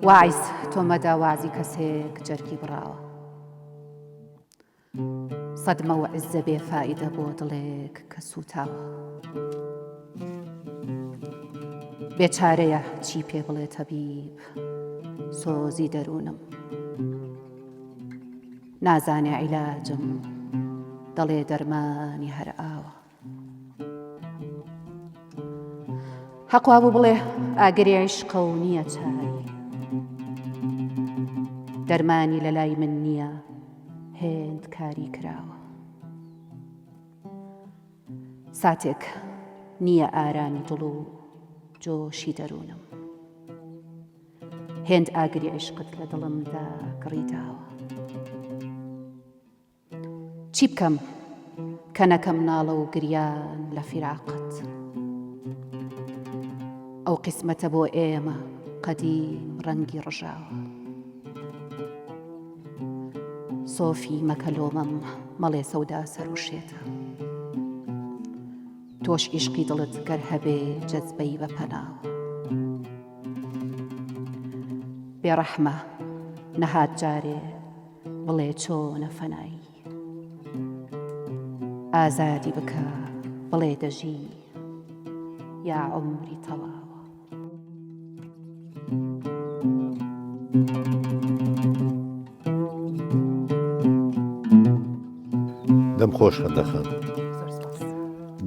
واعیز تۆ مەدە وەعزی کەسێک جەرگی بڕاوە. سەد مەوعیزە بێ فائیدە بۆ دڵێک کە سووتاوە. بێچارەیە چی پێ بڵێ تەبیب سۆزی دەروونم. نازانێ عیلاجم دەڵێ دەرمانی هەر ئاوە. حەق وابوو بڵێ ئاگری عیشقە و نییە چاری دەرمانی لە لای من نییە هێند کاری کراوە ساتێک نییە ئارامی دڵ و جۆشی دەروونم هێند ئاگری عیشقت لە دڵمدا گڕی داوە چی بکەم کە نەکەم ناڵە و گریان لە فیراقت ئەو قیسمەتە بۆ ئێمە قەدیم ڕەنگی ڕژاوە سۆفی مەکە لۆمەم مەڵێ سەودا سەر و شێتە تۆش ئیشقی دڵت گەر هەبێ جەزبەی بە پەناوە بێڕەحمە نەهات جارێ بڵێ چۆنە فەنایی ئازادی بکە بڵێ دەژی یا عومری تەواوە. دەم خۆش خەندەخان.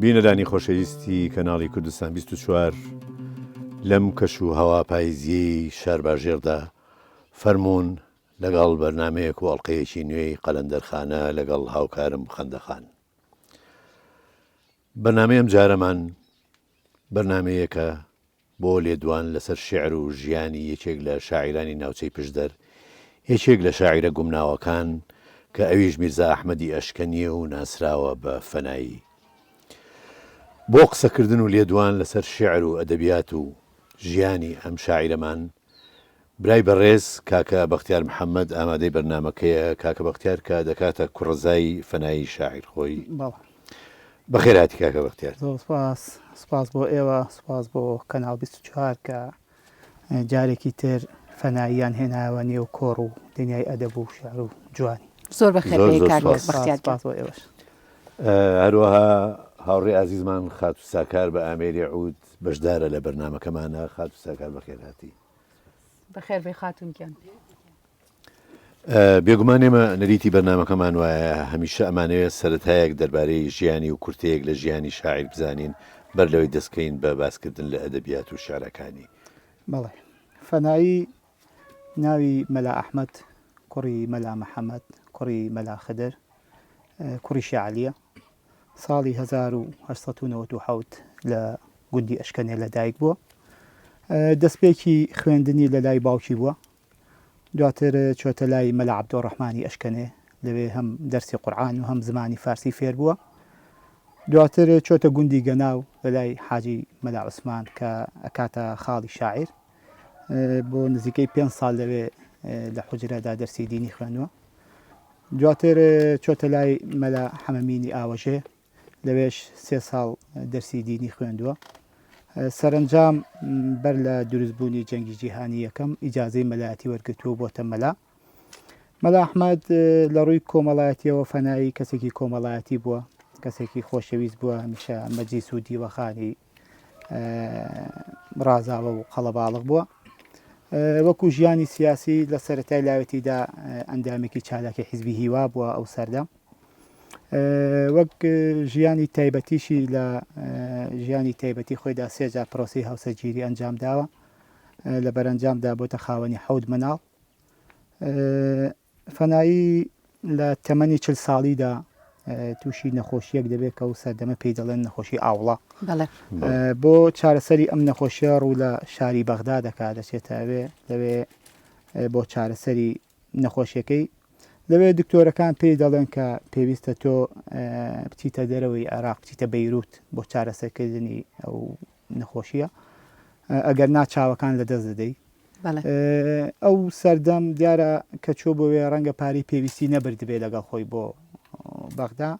بینەرانی خۆشەویستی کەناڵی کوردستان 24 لەم کەش و هەوا پایزیەی شارباژێڕدا فەرموون لەگەڵ بەرنامەیەک و ئەڵقەیەکی نوێی قەلەندەرخانە لەگەڵ هاوکارم خەندەخان. بەرنامەی ئەمجارەمان بەرنامەیەکە بۆ لێدوان لەسەر شیعر و ژیانی یەکێک لە شاعیرانی ناوچەی پشدەر، یەکێک لە شاعیرە گومناوەکان کە ئەویش میرزا ئەحمەدی ئەشکەنییە و ناسراوە بە فەنایی. بۆ قسەکردن و لێدوان لەسەر شیعر و ئەدەبیات و ژیانی ئەم شاعیرەمان برای بەڕێز کاکە بەختیار محەمەد ئامادەی بەرنامەکەیە، کاکە بەختیار کە دەکاتە کوڕەزای فەنایی شاعیر خۆی. بەڵێ. بەخێر هاتی کاکە بەختیار. زۆر سوپاس، سوپاس بۆ ئێوە، سوپاس بۆ کەناڵ 24 کە جارێکی تر فەناییان هێنایەوە نێو کۆڕ و دنیای ئەدەب و شیعر و جوانی. زۆر بەخێر زۆر بێی زۆر کاک سوپاس. بەختیار گیان. سوپاس بۆ ئێوەش. هەروەها هاوڕێی ئازیزمان خاتوو ساکار بە ئامێری عود بەشدارە لە بەرنامەکەمانا، خاتوو ساکار بەخێر هاتی. بەخێر بێی خاتوون گیان. بێگومان ئێمە نەریتی بەرنامەکەمان وایە هەمیشە ئەمانەوێت سەرەتایەک دەربارەی ژیانی و کورتەیەک لە ژیانی شاعیر بزانین بەر لەوەی دەست کەین بە باسکردن لە ئەدەبیات و شیعرەکانی. بەڵێ فەنایی ناوی مەلا ئەحمەد کوڕی مەلا محەمەد کوڕی مەلا خدر کوڕی شێ عەلیە ساڵی 1897 لە گوندی ئەشکەنێ لە دایک بووە. دەستپێکی خوێندنی لە لای باوکی بووە. دواتر چۆتە لای مەلا عەبدولڕەحمانی ئەشکەنێ، لەوێ هەم دەرسی قورعان و هەم زمانی فارسی فێر بووە. دواتر چۆتە گوندی گەناو لە لای حاجی مەلا عوسمان کە ئەکاتە خاڵی شاعیر. بۆ نزیکەی پێنج ساڵ لەوێ لە حوجرەدا دەرسی دینی خوێندووە. دواتر چۆتە لای مەلا حەمەمینی ئاوەژێ، لەوێش سێ ساڵ دەرسی دینی خوێندووە. سەرەنجام بەر لە دروستبوونی جەنگی جیهانی یەکەم ئیجازەی مەلایەتی وەرگرتووە و بۆتە مەلا. مەلا ئەحمەد لە ڕووی کۆمەڵایەتیەوە فەنایی کەسێکی کۆمەڵایەتی بووە، کەسێکی خۆشەویست بووە، هەمیشە مەجلیس و دیوەخانی ڕازاوە و قەڵەباڵغ بووە. وەکو ژیانی سیاسی لە سەرەتای لاوێتیدا ئەندامێکی چالاکی حیزبی هیوا بووە ئەو سەردەم. وەک ژیانی تایبەتیشی لە ژیانی تایبەتی خۆیدا سێجار پرۆسی هاوسەرگیری ئەنجام داوە لە بەرەنجامدا بۆتە خاوەنی حەوت مناڵ. فەنایی لە تەمەنی چل ساڵیدا تووشی نەخۆشیەک دەبێت کە ئەو سەردەمە پێی دەڵێن نەخۆشی ئاوڵە. بۆ چارەسەری ئەم نەخۆشیە ڕوو لە شاری بەغدا دەکات دەچێتە ئەوێ لەوێ بۆ چارەسەری نەخۆشیەکەی لەوێ دکتۆرەکان پێی دەڵێن کە پێویستە تۆ بچیتە دەرەوەی عێراق بچیتە بەیروت بۆ چارەسەرکردنی ئەو نەخۆشیە ئەگەر نا چاوەکان لە دەست دەدەی ئەو سەردەم دیارە کە چۆ بۆ وێ ڕەنگە پارەی پێویستی نەبردبێ لەگەڵ خۆی بۆ بەغدا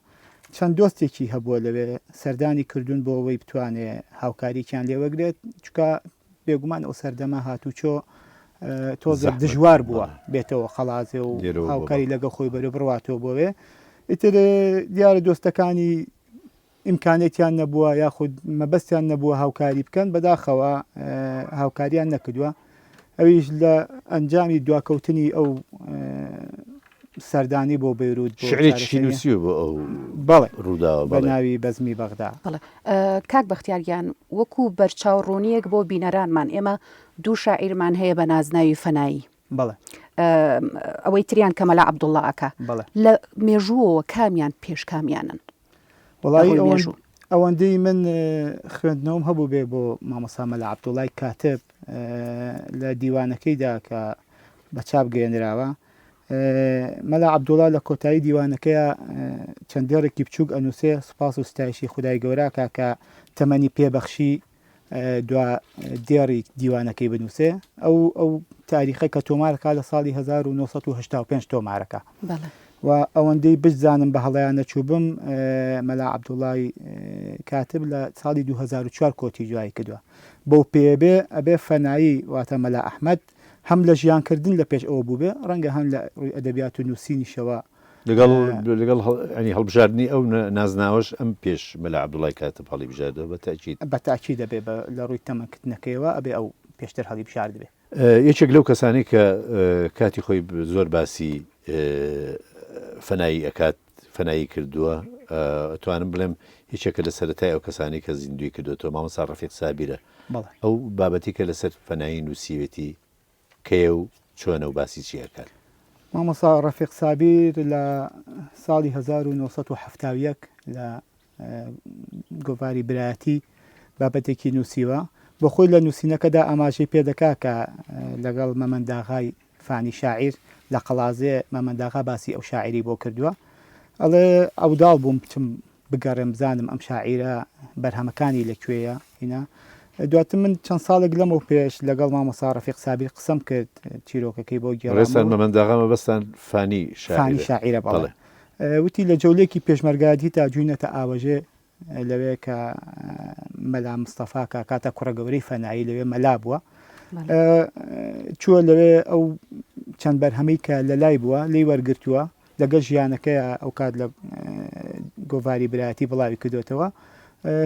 چەند دۆستێکی هەبووە لەوێ سەردانی کردوون بۆ ئەوەی بتوانێ هاوکاریکیان لێوەگرێت چکە بێگومان ئەو سەردەمە هاتوچۆ. تۆزێک دژوار بووە بێتەوە قەڵازێ و هاوکاری لەگەڵ خۆی بەرە بڕاتەوە بۆێ ئیتر دیارە دۆستەکانی ئیمکانێتیان نەبووە یاخود مەبەستیان نەبووە هاوکاری بکەن بەداخەوە هاوکاریان نەکردووە ئەویش لە ئەنجامی دواکەوتنی ئەو سەردانی بۆ بەیروت بۆ شعرێکی نووسیوە بۆ ئەو بەڵێ ڕووداوە بە ناوی بەزمی بەغدا. بەڵێ کاک بەختیار گیان وەکو بەرچاو ڕوونیەک بۆ بینەرانمان ئێمە دوو شاعیرمان هەیە بە نازناوی فەنایی بەڵێ ئەوەی تریان کە مەلا عەبدوڵڵا ئەکا بەڵێ لە مێژووەوە کامیان پێش کامیانن؟ وەڵایی ئەوەند ئەوەندەی من خوێندنەوەم هەبوو بێ بۆ مامۆستا مەلا عەبدوڵای کاتب لە دیوانەکەیدا کە بە چاپ گەیەنراوە مەلا عەبدوڵا لە کۆتایی دیوانەکەیا چەند دێڕێکی بچووک ئەنووسێ سوپاس و ستایشی خودای گەورە کا کە تەمەنی پێبەخشی دوا دێڕی دیوانەکەی بنووسێ ئەو ئەو تاریخە کە تۆمارەکە لە ساڵی 1985 تۆمارەکە و ئەوەندەی بزانم بە هەڵەیان نەچووبم مەلا عەبدوڵای کاتب لە ساڵی 2004 کۆچی دوایی کردووە بەو پێیە بێ ئەبێ فەنایی واتە مەلا ئەحمەد هەم لە ژیانکردن لە پێش ئەوە بووبێ ڕەنگە هەم لە ڕووی ئەدەبیات و نووسینیشەوە لەگەڵ لەگەڵ ینی هەڵبژاردنی ئەو نازناوەش ئەم پێش مەلا عەبدوڵای کاتب هەڵیبژاردەوە بە تەئکید. بە تەئکید ئەبێ بە لە ڕووی تەمەنکردنەکەیەوە ئەبێ ئەو پێشتر هەڵیبژاردبێ. یەکێک لەو کەسانەی کە کاتی خۆی زۆر باسی فەنایی ئەکات فەنایی کردووە ئەتوانم بڵێم یەکێکە لە سەرەتای ئەو کەسانەی کە زیندووی کردوێتەوە مامۆستا ڕەفیق سابیرە ئەو بابەتی کە لەسەر فەنایی نووسیوێتی کەیە و چۆنە و باسی چی ئەکات؟ مامۆستا ڕەفیق سابیر لە ساڵی 1971 لە گۆڤاری برایەتی بابەتێکی نووسیوە، بۆ خۆی لە نووسینەکەدا ئاماژەی پێ دەکا کە لەگەڵ مەمەنداغای فانی شاعیر لە قەڵازێ مەمەنداغا باسی ئەو شاعیرەی بۆ کردووە. ئەڵێ عەوداڵ بووم بچم بگەڕێم بزانم ئەم شاعیرە بەرهەمەکانی لە کوێیە هینا. دواتر من چەند ساڵێک لەمەو پێش لەگەڵ مامۆستا ڕەفیق سابیر قسەم کرد، چیرۆکەکەی بۆ ڕێزتان گێڕامەوە. مەمەنداغا مەبەستان فانی شاعیرە؟ فانی شاعیرە بەڵێ. بەڵێ. وتی لە جەولێکی پێشمەرگایەتیتا جوینەتە ئاوەژێ لەوێ کە مەلا مستەفا کە کاتە کوڕە گەورەی فەنایی لەوێ مەلا بووە چووە لەوێ ئەو چەند بەرهەمەی کە لە لای بووە لی وەرگتووە لەگەڵ ژیانەکەی ئەو کات لە گۆڤاری برایەتی بڵاوی کردوێتەوە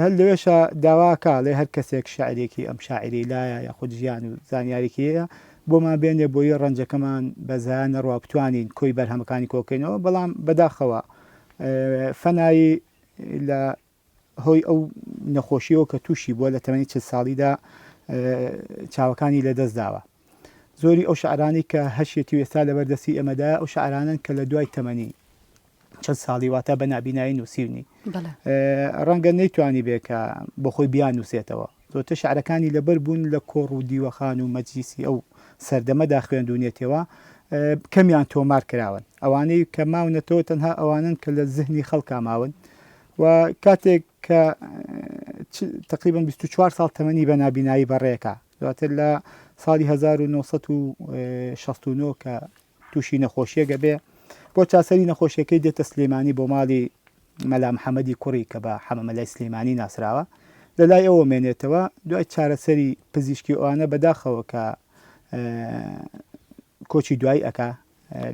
هەر لەوێشە داواکە لێ هەر کەسێک شعرێکی ئەم شاعری لایە یاخود ژیان و زانیارێکی هەیە بۆمان بێنێ بۆیە ڕەنجەکەمان بە زایە نەڕوا بتوانین کۆی بەرهەمەکانی کۆکەینەوە بەڵام بەداخەوە فەنایی لە هۆی ئەو نەخۆشیەوە کە تووشی بووە لە تەمەنی چل ساڵیدا چاوەکانی لەدەست داوە زۆری ئەو شعرانەی کە هەشێتی و ئێستا لەبەر دەستی ئێمەدایە ئەو شعرانەن کە لە دوای تەمەنی چەند ساڵی واتە بە نابینایی نووسیونی ڕەنگە نەیتوانی بێ کە بۆ خۆی بیان نووسێتەوە زۆرتر شعرەکانی لەبەر بوون لە کۆڕ و دیوەخان و مەجلیسی ئەو سەردەمەدا خوێندونێتەوە کەمیان تۆمار کراون ئەوانەی کە ماونەتەوە تەنها ئەوانن کە لە زهنی خەڵکا ماون و کاتێک کە تقریبا 24 ساڵ تەمەنی بە نابینایی بەڕێکە دواتر لە ساڵی 1969 کە تووشی نەخۆشیەک ئەبێ بۆ چاسەری نەخۆشیەکەی دێتە سلێمانی بۆ ماڵی مەلا محەممەدی کوڕی کە بە حەمە مەلای سلێمانی ناسراوە لە لای ئەوە مێنێتەوە دوای چارەسەری پزیشکی ئەوانە بەداخەوە کە کۆچی دوایی ئەکا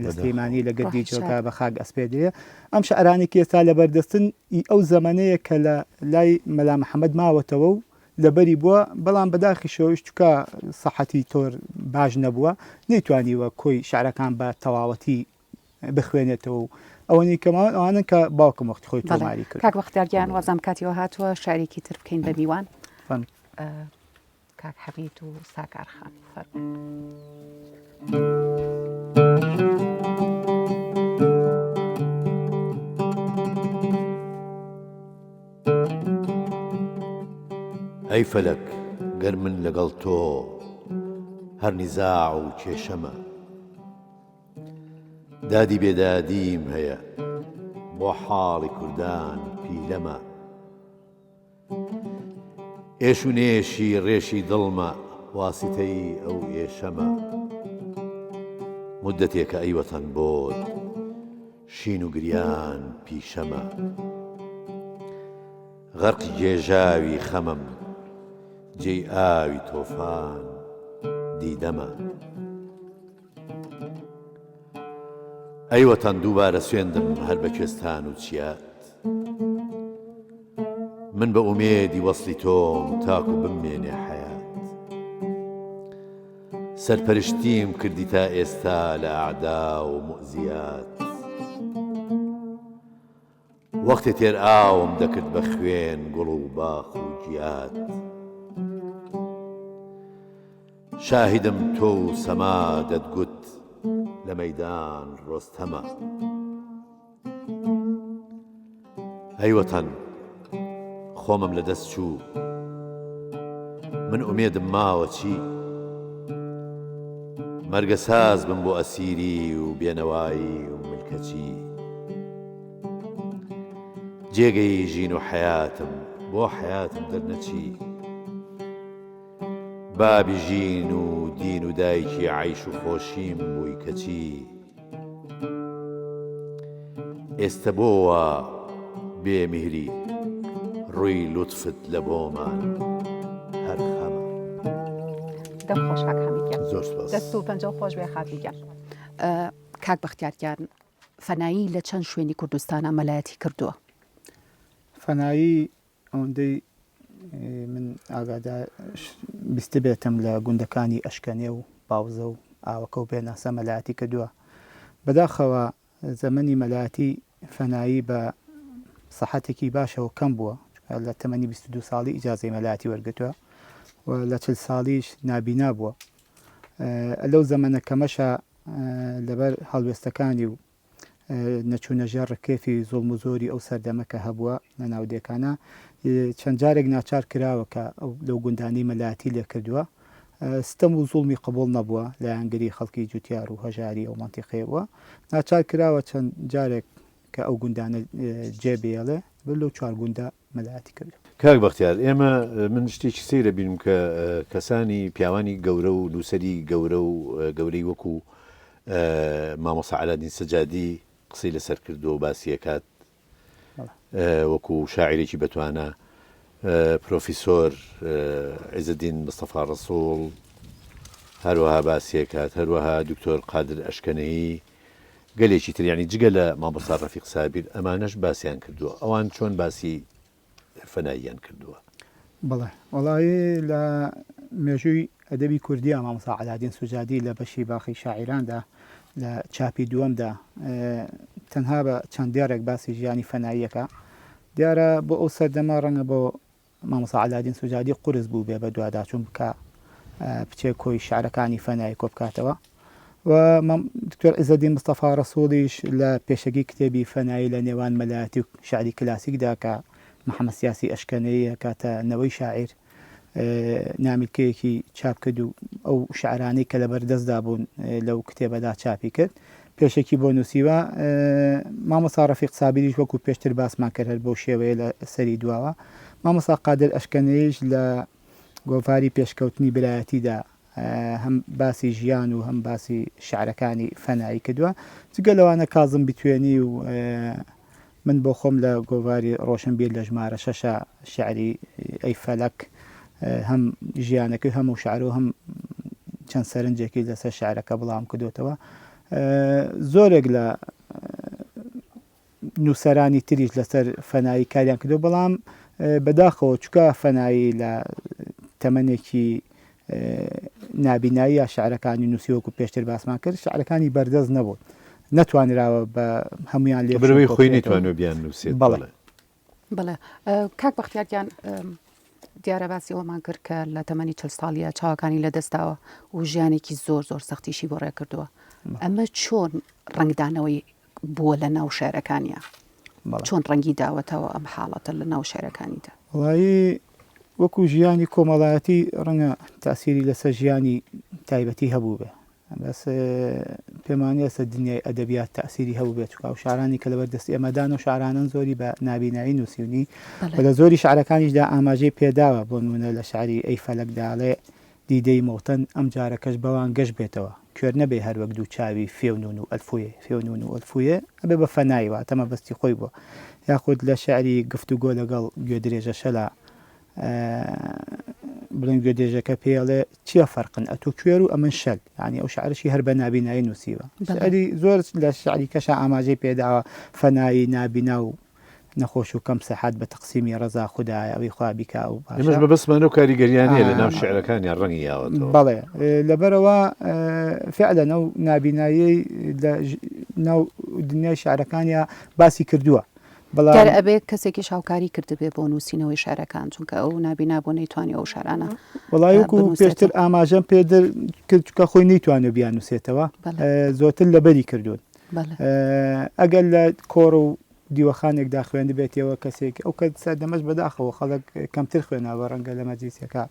لە سلێمانی لە گردی جۆگا بە خاک ئەسپێدرێ ئەم شعرانێکی ئێستا لەبەردەستن ئی ئەو زەمەنەیە کە لە لای مەلا محەممەد ماوەتەوە و لەبەری بووە، بەڵام بەداخیشەوەیش چونکە سەحەتی تۆر باش نەبووە نەیتوانیوە کۆی شعرەکان بە تەواوەتی بخوێنێتەوە و ئەوەنەی کە ماون ئەوانەن کە باوکم وەختی خۆی بەڵێ تۆماری کردوون. کاک بەختیار گیان وابزانم کاتی ئەوە هاتووە شعرێکی تر بکەین بە میوان. فەرموو. کاک حەمید و ساکار خان فەرموو. ئەی فەلەک گەر من لەگەڵ تۆ هەر نیزاع و کێشەمە دادی بێدادیم هەیە بۆ حاڵی کوردان پیلەمە ئێش و نێشی ڕێشی دڵمە واسیتەی ئەو ئێشەمە مودەتێکە ئەی وەتەن بۆت شین و گریان پیشەمە غەرقی گێژاوی خەمم جێی ئاوی تۆفان دیدەمە. ئەی وەتەن دووبارە سوێندم هەر بە کوێستان و چیات. من بە ئومێدی وەسڵی تۆم تاکو بممێنێ حەیات. سەرپەرشتیم کردی تا ئێستا لە ئەعدا و موئزیات. وەختێ تێر ئاوم دەکرد بە خوێن گوڵ و باخ و گیات. شاهیدم تۆ و سەما دەتگوت لە مەیدان ڕۆستەمە. ئەی وەتەن خۆمم لە دەست چوو من ئومێدم ماوە چی؟ مەرگەساز بم بۆ ئەسیری و بێنەوایی و ملکەچی. جێگەی ژین و حەیاتم بۆ حەیاتم دەرنەچی. بابی ژین و دین و دایکی عەیش و خۆشیم بووی کەچی ئێستە بۆ وا بێ میهری ڕووی لوتفت لە بۆمان هەر خەمە. دەم خۆش کاک حەمید گیان. زۆر سپاس. دەست و پەنجەو خۆش بێ خاتوو گیان. کاک بەختیار گیان فەنایی لە چەند شوێنی کوردستانا مەلایەتی کردووە؟ فەنایی ئەوەندەی من ئاگادار بیستبێتم لە گوندەکانی ئەشکەنێ و باوزە و ئاوەکە و بێناسە مەلایەتی کردووە. بەداخەوە زەمەنی مەلایەتی فەنایی بە سەحەتێکی باشەوە کەم بووە، چونکە لە تەمەنی 22 ساڵی ئیجازەی مەلایەتی وەرگرتووە و لە 40 ساڵیش نابینا بووە. لەو زەمەنە کەمەشا لەبەر هەڵوێستەکانی و نەچوونە ژێر ڕکێفی زوڵم و زۆری ئەو سەردەمە کە هەبووە لە ناو دێکانا چەند جارێک ناچار کراوە کە ئەو لەو گوندانەی مەلایەتی لێ کردووە ستەم و زوڵمی قبوڵ نەبووە لایەنگری خەڵکی جوتیار و هەژاری ئەو مەنتیقەیە بووە ناچار کراوە چەند جارێک کە ئەو گوندانە جێ بێڵێ بەر لەو چوار گوندە مەلایەتی کردووە. کاک بەختیار ئێمە من شتێکی سەیرە بینم کە کەسانی پیاوانی گەورە و نووسەری گەورە و گەورەی وەکو مامۆستا عەلادین سەجادی قسەی لەسەر کردووە و باسی ئەکات وەکو شاعیرێکی بەتوانا پرۆفیسۆر عیزەدین مستەفا ڕەسوڵ هەروەها باسی ئەکات هەروەها دکتۆر قادر ئەشکەنەیی گەلێکی تر یانی جگە لە مامۆستا ڕەفیق سابیر ئەمانەش باسیان کردووە ئەوان چۆن باسی فەناییان کردووە؟ بەڵێ وەڵایی لە مێژووی ئەدەبی کوردیا مامۆستا عەلادین سوجادی لە بەشی باخی شاعیراندا لە چاپی دووەمدا تەنها بە چەند دێڕێک باسی ژیانی فەناییەکە دیارە بۆ ئەو سەردەمە ڕەنگە بۆ مامۆستا عەلادین سوجادی قورس بووبێ بەدواداچوون بکا بچێ کۆی شعرەکانی فەنای کۆ بکاتەوە و دکتۆر عیزەدین مستەفا ڕەسوڵیش لە پێشەکی کتێبی فەنایی لە نێوان مەلایەتی و شعری کلاسیکدا کە محەمەد سیاسی ئەشکەنەییە کاتە نەوەی شاعیر نامیلکەیەکی چاپ کرد و ئەو شعرانەی کە لەبەر دەستدا بوون لەو کتێبەدا چاپی کرد پێشەکی بۆ نووسیوە، مامۆستا ڕەفیق سابیریش وەکو پێشتر باسمان کرد هەر بەو شێوەیە لە سەری دواوە. مامۆستا قادر ئەشکەنەییش لە گۆڤاری پێشکەوتنی برایەتیدا هەم باسی ژیان و هەم باسی شعرەکانی فەنایی کردووە. جگە لەوانە کازم بتوێنی و من بۆ خۆم لە گۆڤاری ڕۆشنبیر لە ژمارە شەشا شیعری ئەی فەلەک هەم ژیانەکەی هەم و شعر و هەم چەند سەرنجێکی لەسەر شعرەکە بڵاوم کردوێتەوە زۆرێک لە نووسەرانی تریش لەسەر فەنایی کاریان کردو بەڵام بەداخەوە چکە فەنایی لە تەمەنێکی نابینایی یا شعرەکانی نووسی وەکو پێشتر باسمان کرد شعرەکانی بەردەست نەبوون نەتوانراوە بە هەمویان لێ برەوەی خۆی نەیتوانوە بیان نووسێت بەڵێ بەڵێ کاک بەختیار گیان دیارە باسی ئەوەمان کرد کە لە تەمەنی چل ساڵیە چاوەکانی لەدەستداوە و ژیانێکی زۆر زۆر سەختیشی بۆ ڕێ کردووە ئەمە چۆن ڕەنگدانەوەی بووە لە ناو شعرەکانیا چۆن ڕەنگی داوەتەوە ئەم حاڵەتە لە ناو شعرەکانیدا؟ وەڵایی وەکو ژیانی کۆمەڵایەتی ڕەنگە تاسیری لەسەر ژیانی تایبەتی هەبووبێ بەس پێمانە لەسەر دنیای ئەدەبیات تاسیری هەبووبێت چونکە ئەو شعرانی کە لەبەر دەست ئێمەدان و شعرانەن زۆری بە نابینایی نووسیونی و لە زۆری شعرەکانیشدا ئاماژەی پێداوە بۆ نمونە لە شعری ئەی فەلەکدا ئەڵێ دیدەی مۆتەن ئەم جارەکەش بەوان گەش بێتەوە کوێر نەبێ هەر وەک دوو چاوی فێونون و ئەلفویێ فێونون و ئەلفویێ ئەبێ بە فەنایی واتە مەبەستی خۆی بووە یاخود لە شعری گفتوگۆ لەگەڵ گوێدرێژە شەلا. بڵێن گوێدرێژەکە پێی ئەڵێ چیە فەرقن ئەتۆ کوێر و ئەمن شەل یانی ئەو شعرەشی هەر بە نابینایی نووسیوە شعری زۆر لە شعری کەشا ئاماژەی پێداوە فەنایی نابینا و نەخۆش و کەم سەحات بە تەقسیمی ڕەزا خودایە ئەوی خوا بیکا و باشە. ئێمەش مەبەستمان ئەو کاریگەریانەیە لە ناو شعرەکانیان ڕەنگی یاوەتەوە. بەڵێ لەبەرئەوە فعلەن ئەو نابیناییەی لە ناو دنیای شعرەکانیا باسی کردووە بەڵام. دیارە ئەبێ کەسێکیش هاوکاری کردبێ بۆ نووسینەوەی شعرەکان چونکە ئەو نابینا بوو نەیتوانی ئەو شعرانە وەڵای وەکو پێشتر بنووسێتەوە. ئاماژەم پێ کرد چونکە خۆی نەیتوانیوە بیاننووسێتەوە بەڵێ. زۆرتر لەبەری کردوون. بەڵێ. ئەگەر لە کۆڕ و دیوەخانێکدا خوێندبێتیەوە کەسێک ئەو کە سەردەمەش بەداخەوە خەڵک کەمتر خوێناوە ڕەنگە لە مەجلیسەکە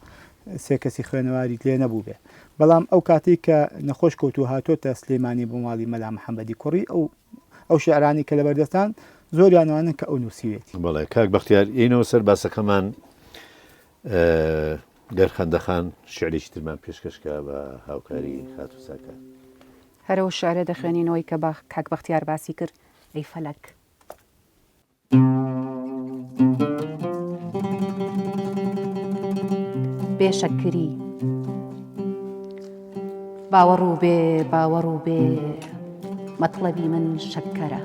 سێ کەسی خوێنەواریت لێ نەبووبێ بەڵام ئەو کاتێک کە نەخۆش کەوت و هاتۆتە سلێمانی بۆ ماڵی مەلا محەممەدی کوڕی ئەو ئەو شعرانی کە لەبەردەستان زۆریان ئەوانن کە ئەو نووسیوێتی. بەڵێ کاک بەختیار یەینەوە سەر باسەکەمان گەر خەندەخان شعرێکی ترمان پێشکەش کا بە هاوکاری خاتوو ساکار. هەر ئەو شعرە دەخوێنینەوەی کە کاک بەختیار باسی کرد ئەی فەلەک. بێ شەکری باوەڕ و بێ باوەڕ و بێ مەتڵەبی من شەکەرە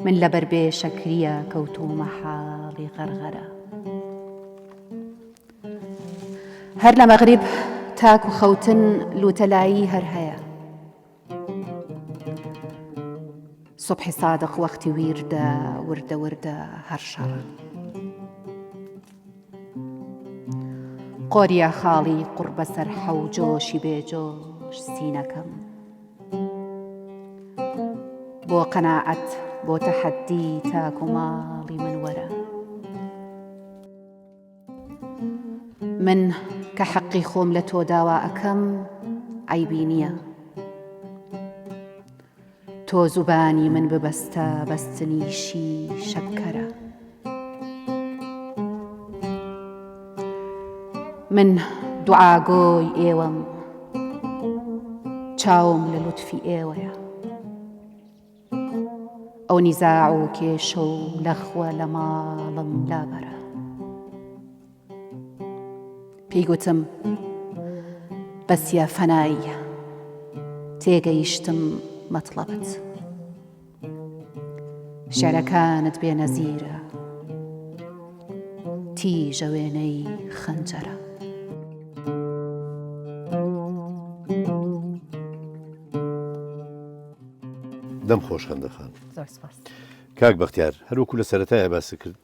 من لەبەر بێ شەکریە کەوتوومە حاڵی غەرغەرە. هەر لە مەغریب تاکو خەوتن لوتەلایی هەر هەیە. سوبحی سادق وەختی ویردە وردە وردە هەر شەڕە. قۆریە خاڵی قوڕ بەسەر حەو جۆشی بێ جۆش سینەکەم. بۆ قەناعەت بۆ تەحەدی تاکو ماڵی من وەرە. من کە حەقی خۆم لە تۆ داوا ئەکەم عەیبی نییە. تۆ زوبانی من ببەستە بەستنیشی شەکەرە. من دوعاگۆی ئێوەم چاوم لە لوتفی ئێوەیە. ئەو نیزاع و کێشە و لەغوە لە ماڵم لابەرە. پێی گوتم بەسیە فەناییە تێگەیشتم مەتڵەبت. شعرەکانت بێ نەزیرە تیژە وێنەی خەنجەرە. دەم خۆش خەندە خان. زۆر سپاس. کاک بەختیار هەروەکو لە سەرەتایە باست کرد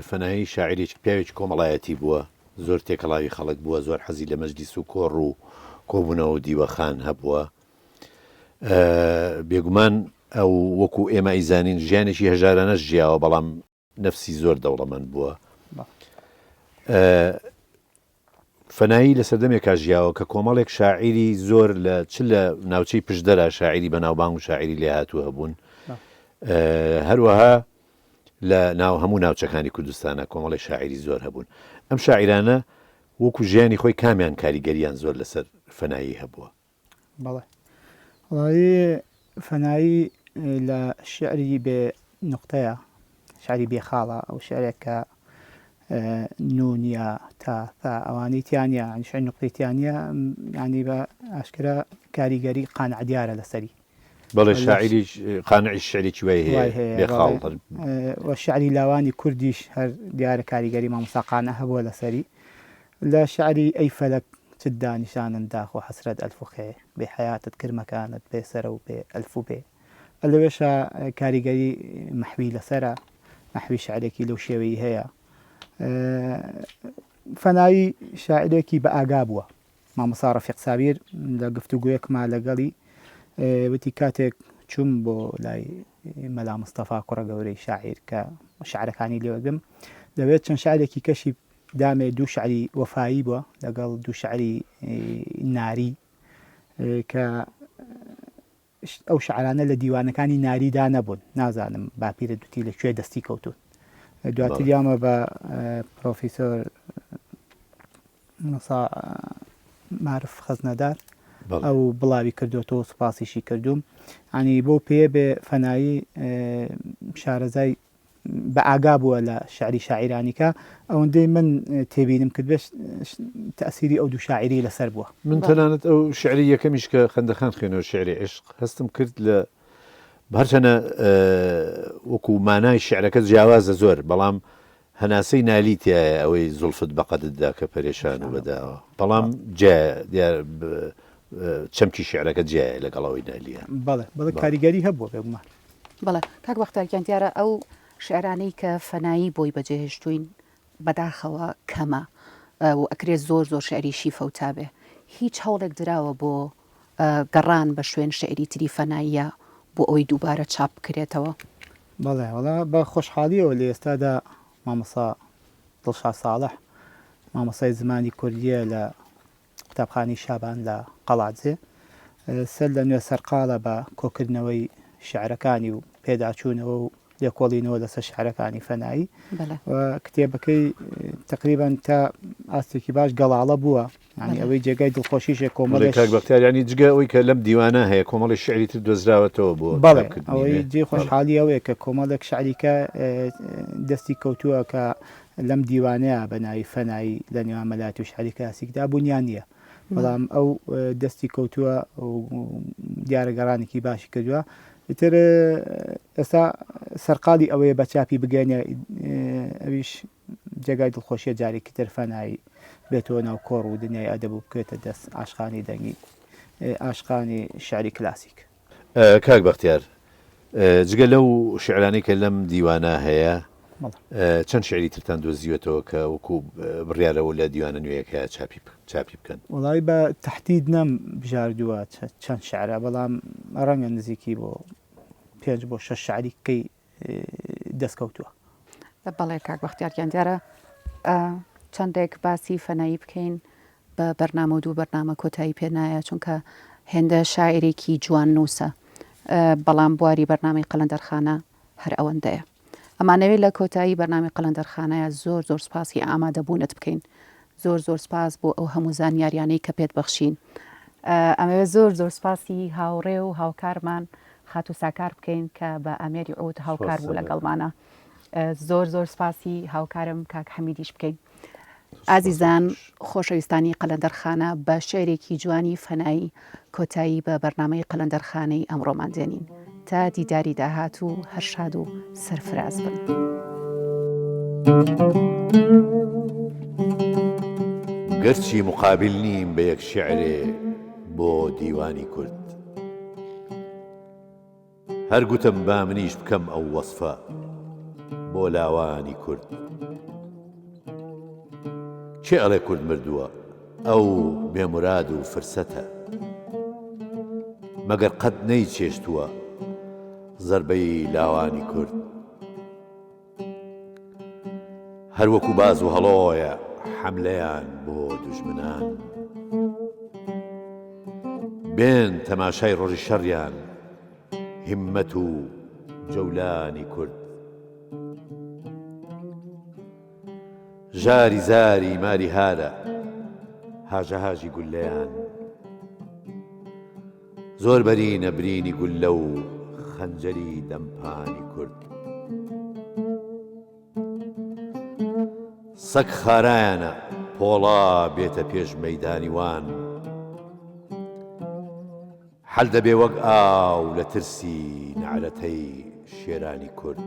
فەنایی شاعیرێکی پیاوێکی کۆمەڵایەتی بووە زۆر تێکەڵاوی خەڵک بووە زۆر حەزی لە مەجلیس و کۆڕ و کۆبوونەوە و دیوەخان هەبووە بێگومان ئەو وەکو ئێمە ئەیزانین ژیانێکی هەژارانەش ژیاوە بەڵام نەفسی زۆر دەوڵەمەند بووە. فەنایی لە سەردەمێکا ژیاوە کە کۆمەڵێک شاعیری زۆر لە چ لە ناوچەی پشدەرا شاعیری بەناوبانگ و شاعیری لێهاتوو هەبوون هەروەها لە ناو هەموو ناوچەکانی کوردستانە کۆمەڵی شاعیری زۆر هەبوون ئەم شاعیرانە وەکو ژیانی خۆی کامیان کاریگەریان زۆر لەسەر فەنایی هەبووە؟ بەڵێ وەڵایی فەنایی لە شیعری بێ نوقتەیە شعری بێ خاڵە ئەو شعرێک کە نون یا تا ثا ئەوانەی تیا نییە یانی شعری نوقتەی تیا نییە یانی بە ئاشکرا کاریگەری قانع دیارە لەسەری بەڵێ شاعیریش قانعیش شعرێکی وای هەیە بێ خاڵ و شعری لاوانی کوردیش هەر دیارە کاریگەری مامۆستا قانع هەبووە لەسەری لە شعری ئەی فەلەک چت دا نیشانن داخ و حەسرەت ئەلف و خێ بێ حەیاتت کرد مەکانت بێ سەرە و بێ ئەلف و بێ لەوێشا کاریگەری مەحوی لەسەرە مەحوی شعرێکی لەو شێوەی هەیە فەنایی شاعرێکی بە ئاگا بووە مامۆستا ڕەفیق سابیر لە گفتوگۆیەکما لەگەڵی وتی کاتێک چووم بۆ لای مەلا مستەفا کوڕە گەورەی شاعیر کە شعرەکانی لێوەگرم لەوێت چەند شعرێکی کەشی دامێ دوو شعری وەفایی بووە لەگەڵ دوو شعری ناری کە ئەو شعرانە لە دیوانەکانی ناریدا نەبوون نازانم باپیرە دوتی لە کوێ دەستی کەوتون دواتر یامە بە پرۆفیسۆر مارف خەزنەدار ئەو بڵاوی کردوەوە سوپاسیشی کردوم ینی بۆ پێ بێ فەنایی شارەزای. بە ئاگا بووە لە شعری شاعیرانی کە ئەوەندەی من تێبینم کرد بێ تەئسیری ئەو دوو شاعیرەی لەسەر بووە. من تەنانەت ئەو شعری یەکەمیش کە خەندەخان خوێنەوە شعری عیشق هەستم کرد لە هەرچەنە وەکو مانای شعرەکە جیاوازە زۆر بەڵام هەناسەی نالی تیایە ئەوەی زوڵفت بە قەدت دا کە پەرێشان و بەداوە بەڵام جیایە دیار چەمکی شیعرەکە جیایە لەگەڵ ئەوەی نالیە. بەڵێ بەڵێ کاریگەری هەبووە بێگومان. بەڵێ کاک بەختیار گیان دیارە ئەو شیعرانەی کە فەنایی بۆی بەجێهێشتووین بەداخەوە کەمە و ئەکرێ زۆر زۆر شیعریشی فەوتابێ هیچ هەوڵێک دراوە بۆ گەڕان بە شوێن شیعری تری فەناییە بۆ ئەوەی دووبارە چاپ بکرێتەوە؟ بەڵێ وەڵا بە خۆشحاڵیەوە لە ئێستادا مامۆستا دڵشاد ساڵح مامۆستای زمانی کوردیە لە قوتابخانەی شابان لە قەڵادزێ سەر لە نوێ سەرقاڵە بە کۆکردنەوەی شعرەکانی و پێداچوونەوە و لێکۆڵینەوە لەسەر شعرەکانی فەنایی و کتێبەکەی تقریبان تا ئاستێکی باش گەڵاڵە بووە یانی ئەوەی جێگای دڵخۆشیشە کۆمەڵێک کاک بەختیار یانی جگە ئەوەی کە لەم دیوانە هەیە کۆمەڵی شعری تر دۆزراوەتەوە بۆ بەڵێ ئەوەی جێ خۆشحاڵی ئەوەیە کە کۆمەڵێک شعری کە دەستی کەوتووە کە لەم دیوانەیە بە ناوی فەنایی لە نێوان مەلایەتی و شعری کلاسیکدا بوونیان نییە بەڵام ئەو دەستی کەوتووە و دیارە گەڕانێکی باشی کردووە ئیتر ئێستا سەرقاڵی ئەوەیە بە چاپی بگەێنێ ئەویش جێگای دڵخۆشیە جارێکی تر فەنایی بێتەوە ناو کۆڕ و دنیای ئەدەب و بکەوێتە دەست عاشقانی دەنگی عاشقانی شعری کلاسیک. کاک بەختیار جگە لەو شیعرانەی کە لەم دیوانە هەیە چەند شیعری ترتان دۆزیوەتەوە کە وەکو بڕیارە و لە دیوانە نوێیەکەیا چاپی بکەن؟ وەڵایی بە تەحدید نەم بژاردووە چەند شیعرە بەڵام ڕەنگە نزیکی بۆ پێنج بۆ شەش شیعری کەی دەستکەوتووە. بەڵێ کاک بەختیار گیان دیارە چەندێک باسی فەنایی بکەین بە بەرنامە و دوو بەرنامە کۆتایی پێ نایە چونکە هێندە شاعیرێکی جوان نووسە بەڵام بواری بەرنامەی قەلەندەرخانە هەر ئەوەندەیە ئەمانەوێت لە کۆتایی بەرنامەی قەلەندەرخانەیە زۆر زۆر سپاسی ئامادەبوونت بکەین زۆر زۆر سپاس بۆ ئەو هەموو زانیاریانەی کە پێت بەخشین. ئەمەوێت زۆر زۆر سپاسی هاوڕێ و هاوکارمان خاتوو ساکار بکەین کە بە ئامێری عود هاوکار بوو لەگەڵمانە. زۆر زۆر سپاسی هاوکارم کاک حەمیدیش بکەین. ئازیزان خۆشەویستانی قەلەندەرخانە بە شعرێکی جوانی فەنایی کۆتایی بە بەرنامەی قەلەندەرخانەی ئەمڕۆمان دێنین. تا دیداری داهاتوو هەر شاد و سەرفراز بن. گەرچی مقابل نیم بە یەک شیعرێ بۆ دیوانی کورد هەر گوتم با منیش بکەم ئەو وەسفە بۆ لاوانی کورد کێ ئەڵێ کورد مردووە؟ ئەو بێ موراد و فرسەتە. مەگەر قەت نەیچێشتووە زەربەی لاوانی کورد. هەر وەکوو باز و هەڵۆیە حەملەیان بۆ دوژمنان. بێن تەماشای ڕۆژی شەڕیان هیممەت و جەولانی کورد. ژاری زاری ماری هارە هاژە هاژی گوللەیان زۆر بەرینە برینی گوللە و خەنجەری دەمپانی کورد سەگ خارایانە پۆڵا بێتە پێش مەیدانی وان. حەل دەبێ وەک ئاو لە ترسی نەعرەتەی شێرانی کورد.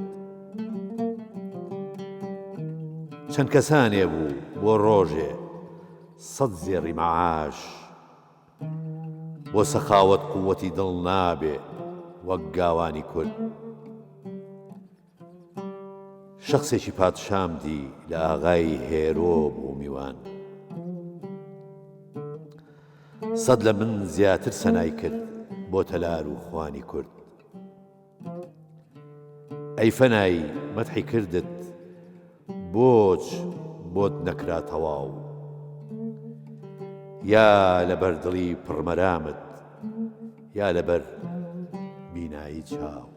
چەند کەسانێ بوو بۆ ڕۆژێ سەد زێڕی مەعاش بۆ سەخاوەت قووەتی دڵ نابێ وەک گاوانی کورد. شەخسێکی پادشام دی لە ئاغای هێرۆ بوو میوان. سەد لە من زیاتر سەنای کرد بۆ تەلار و خوانی کورد. ئەی فەنایی مەدحی کردت بۆچ بۆت نەکرا تەواو؟ یا لەبەر دڵی پڕمەرامت یا لەبەر بینایی چاو.